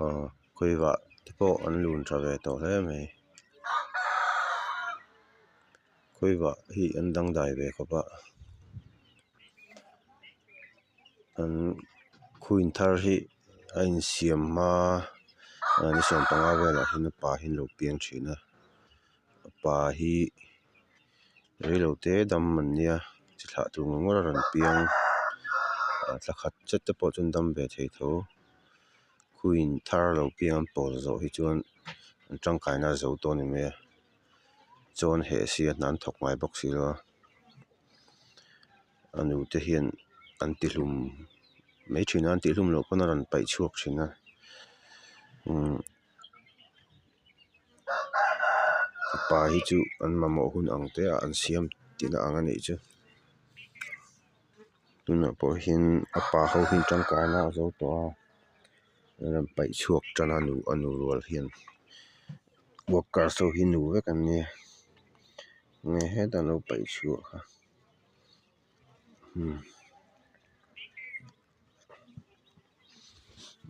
Aw khawiah te pawh an lun tha ve tawh hle mai khawiah hi an dangdai ve khawp a an khuin thar hi a insiam hma ni 15 velah hian a pa hi an lo piang thin a a pa hi reilo te dam an nia chi thlah tur ngawr ngawr a rawn piang thla khat zet te pawh chu an dam ve thei tho khuin thar lo piang an pawl zawh hi chuan an tangkaina a zo tawh a ni mai a chaw an heh si a hna an thawk ngai bawk si lo a a nute hian an ti hlum mai thin a an tih hlum loh pawn a rawn paih chhuak thin a umm a pa hi chu an mamawh hun ang te ah an siam tihna ang a nih chu tunah pawh hian a pa ho hi tangkaina a zo tawh a an rawn paih chhuak tan a nu a nu rual hian workers ho hi nu vek an nia nge hetah an lo paih chhuah kha umm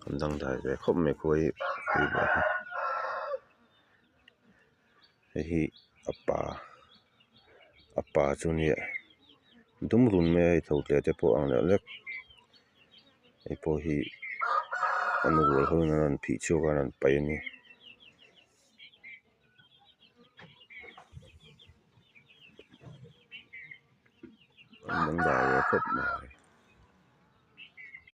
an dangdai ve khawp mai khuai hi hei hi a pa a pa chu nia dum run mai a hei tho tle te pawh a ang leh lek hei pawh hi a nu rual ho in an rawn phih chhuak a an rawn paih a ni. An dangdai ve khawp mai.